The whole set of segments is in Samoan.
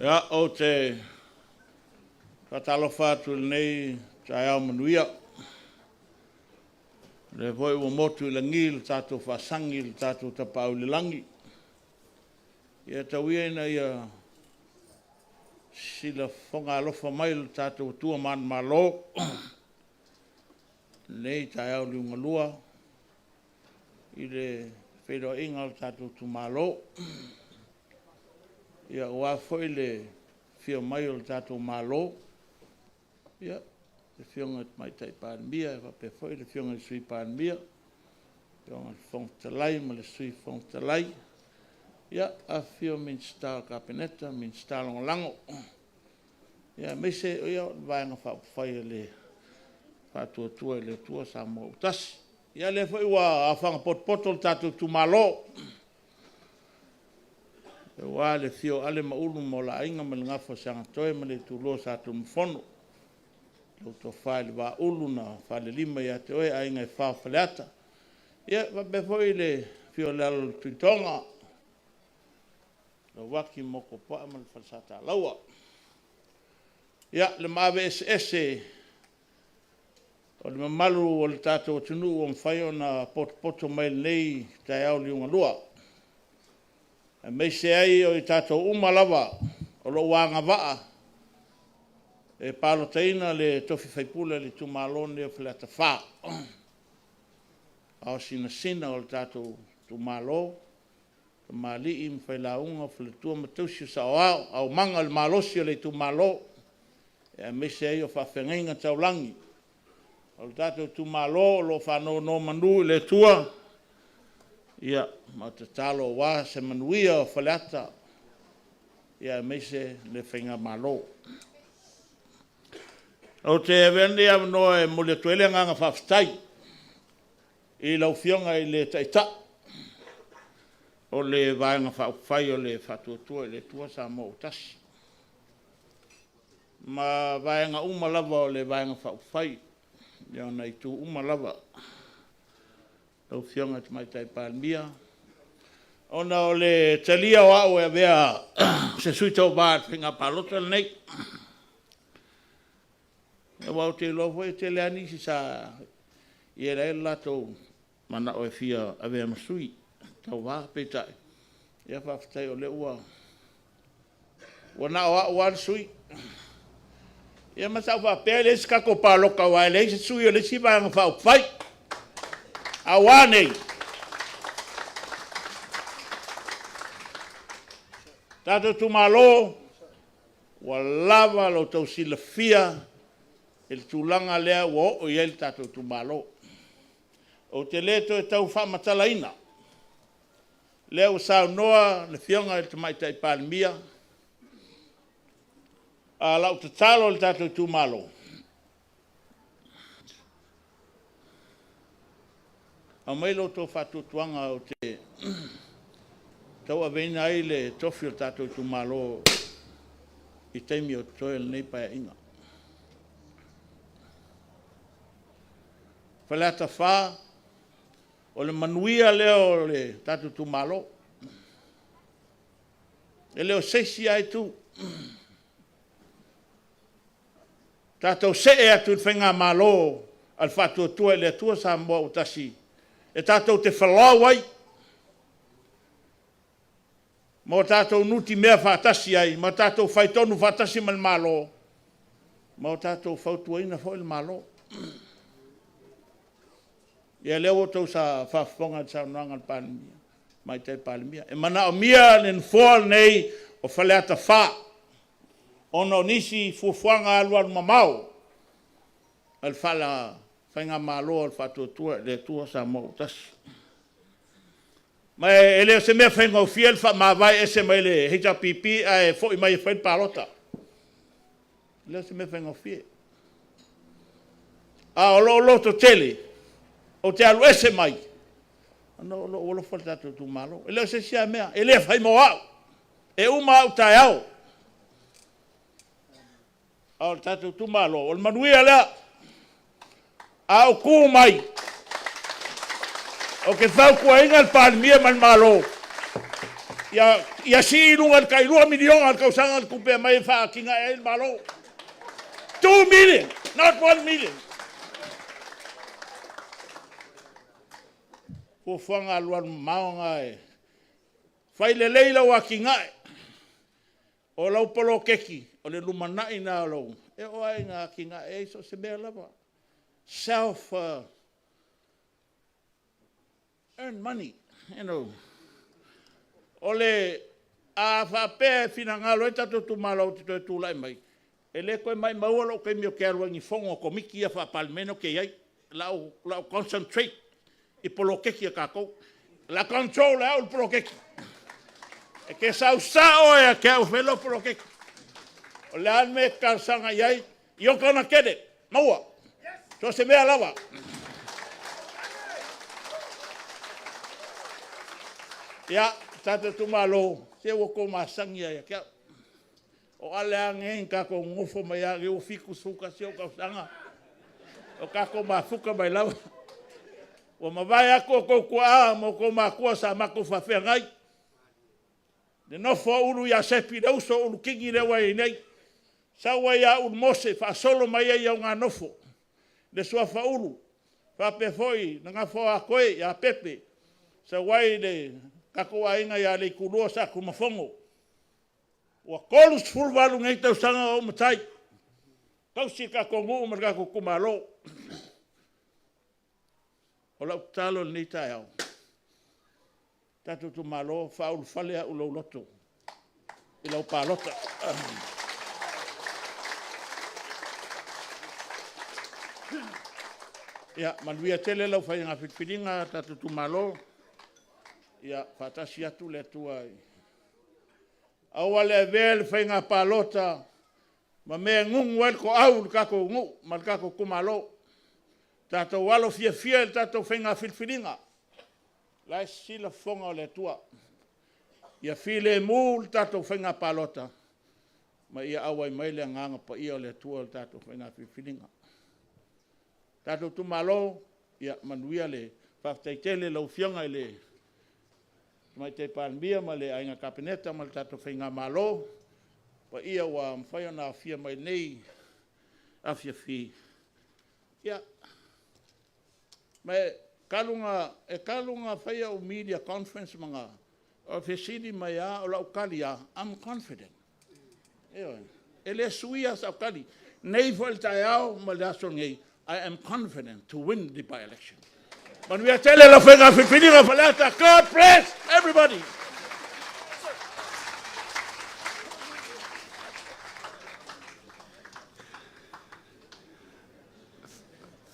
Ia, ou te faatalofa atu i lenei taeao manuia, o lea foi ua motu i lagi le tatou faasagi i le tatou Tapaau i le Lagi. Ia tau ia ina ia sila fofoga alofa mai lo tatou Atua manumalo i lenei taeao liugalua i le feiloaiga o le tatou itumalo, aua foi le afio mai o le tatou Malo, le Afioga i le Tamaitai Palemia faapea foi le Afioga i le Sui Palemia, le Afioga i le Fofoga Fetalai ma le Sui Fofoga Fetalai, afifio Minisita o le Kapeneta ma Minisita Lagolago, aemaise o le Vaega Faaupufai a le Faatuatua i le Atua Samoa ua Tasi. Ia o lea foi ua aofaga potopoto le tatou itumalo, aua le afio o Ale ma Ulu ma o la Aiga ma le Gafa o Seagatoe ma le itulua o Sa Tunumafono, lau Tofa i le Vaaulu na Falelima ia te oe Aiga e Fa o Faleata. Ia e faapea foi le afio o le alo o le Tuitoga, Lauaki ma Motuopuaa ma le Falesatalaua. Ia, le maave eseese o le mamalu o le tatou atunuu ua mafai ona potopoto mai i lenei taeao liugalua, aemaise ai o i tatou uma lava o lo o ua agavaa e palotaina le tofi faipule o le itumalo lenei o Faleata 4, ao sinasina o le tatou itumalo, tamalii ma failauga, faletua ma tausi, o saoao, aumaga o le malosi o le itumalo, aemaise ai o faafeagaiga taulagi o le tatou itumalo o lo o faanonomanu i le Atua ma tatalo aua se manuia o Faleata aemaise le faigamalo. Ou te avea lenei avanoa e momoli atu ai le agaga faafetai i lau Afioga i le Taitai o le Vaega Faaupufai o le Faatuatua i le Atua Samoa ua Tasi, ma vaega uma lava o le Vaega Faaupufai i ona itu uma lava. Lau Afioga i le Tamaitai Palemia, ona o le talia o au e avea se sui tauva i le faiga palota lenei. Aua ou te iloa foi e toatele lava nisi sa i ai lo latou manao e fia avea ma sui tauva, peitai, ia faafetai o lea ua na o au lava le sui. Ia ma sa ou faapea e leai se tatou palota aua e leai se sui o le isi Vaega Faaupufai. A ua a nei? Tatou itumalo, ua lava lo outou silafia i le tulaga lea ua oo i ai le tatou itumalo. Ou te le toe tau faamatalaina, o lea ua saunoa le Afioga i le Tamaitai Palemia. A o lau tatalo i le tatou itumalo, aumai lo outou faatuatuaga ou te tauaveina ai le tofi o le tatou itumalo i taimi o totoe o lenei Paeaiga. Faleata 4, o le manuia lea o le tatou itumalo. E le o se isi lava itu. Tatou see atu i le faigamalo a le Faatuatua i le Atua Samoa ua Tasi e tatou te folau ai ma o tatou nutimea faatasi ai ma tatou faitonu faatasi ma le Malo, ma o tatou fautuaina foi le Malo. Ia lea ua outou faafofoga i le saunoaga a le Palemia, Tamaitai Palemia. E manaomia le Nofoa lenei o Faleata 4 ona o nisi fuafuaga alualumamao a le faigamalo a le Faatuatua i le Atua Samoa ua Tasi. Ma e le o se mea faigofie le faamavae ese mai le HRPP ae foi mai e fai le palota. E le o se mea faigofie. A o lou lototele, ou te alu ese mai ona o lou alofa i le tatou itumalo. E le o se isi lava mea, e le fai mo au, e uma au taeao. A o le tatou itumalo, o le manuia lea. A ou tu mai, ou te fautuaina le Palemia ma le Malo, Ia sii i luga i le tai $2 miliona i le tausaga le tupe e aumai e faatinae ai le Malo. 2 million, not 1 million. O fuafuaga alualumamao na e fai lelei lau atinae, o lau poloketi o le lumanai lena o lou... E oo lava ina atinae ai so o se mea lava. Self earn money. A faapea e finagalo ai le tatou itumalo ou te toe tulai mai, e le toe maumaua lou taimi ou te alu ai i ni fono a Komiti ia Faa-Palemene ou te i ai. O le a ou concentrate i poloketi a tatou. O le a control e au le poloketi. E te sau sao lava ia te au e fai lau poloketi. O le a le mea e te talosaga i ai, you're gonna get it. Maua, so o se mea lava. Ia, tatou itumalo, se ua outou masani lava ia te au. O Ale lava lenei na tatou nonofo mai lava o lea ua 71 ou tausaga o tatou mafuta mai lava. Ua mavae atu outou tuaa ma outou matua sa matou faafeagai, le nofo a Ulu ia Sepi le uso a Ulu Kini lea ua i ai nei, sau ai ia Ulu Mose faasolo mai ai i Auganofo, le suafa Ulu, faapea foi le nofo a toe ia Pepe, sau ai le tatou aiga ia Leitulua Satunumafono. Ua 38 nei tausaga o ou matai, tausi lo tatou nuu ma le tatou itumalo. O lau tatalo i lenei taeao, le tatou itumalo, faaulufale au i lou loto i lau palota. Ia manuia tele lau faiga filifiliga le tatou itumalo, ia faatasi atu le Atua. Aua le avea le faiga palota ma mea e nunu ai le toau i le tatou nuu ma le tatou itumalo. Tatou alo fiafia i le tatou faiga filifiliga, o la e sisila fofoga o le Atua. Ia filemu le tatou faiga palota ma ia auai mai le Agaga Paia o le Atua i le tatou faiga filifiliga. Le tatou itumalo, ia manuia le faafetai tele i lau Afioga i le Tamaitai Palemia ma le Aiga Kapeneta ma le tatou faigamalo, le paia ua mafai ona aofia mai i lenei afiafi. Ia, ma e talu ona fai au media conference ma fesili mai lava, o lau tali lava, I'm confident. Ioe. E le suia sau tali, nei foi i le taeao ma le aso nei, I am confident to win the by-election. Manuia tele lau faiga filifiliga Faleata. God bless everybody.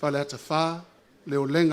Faleata 4, Leolega.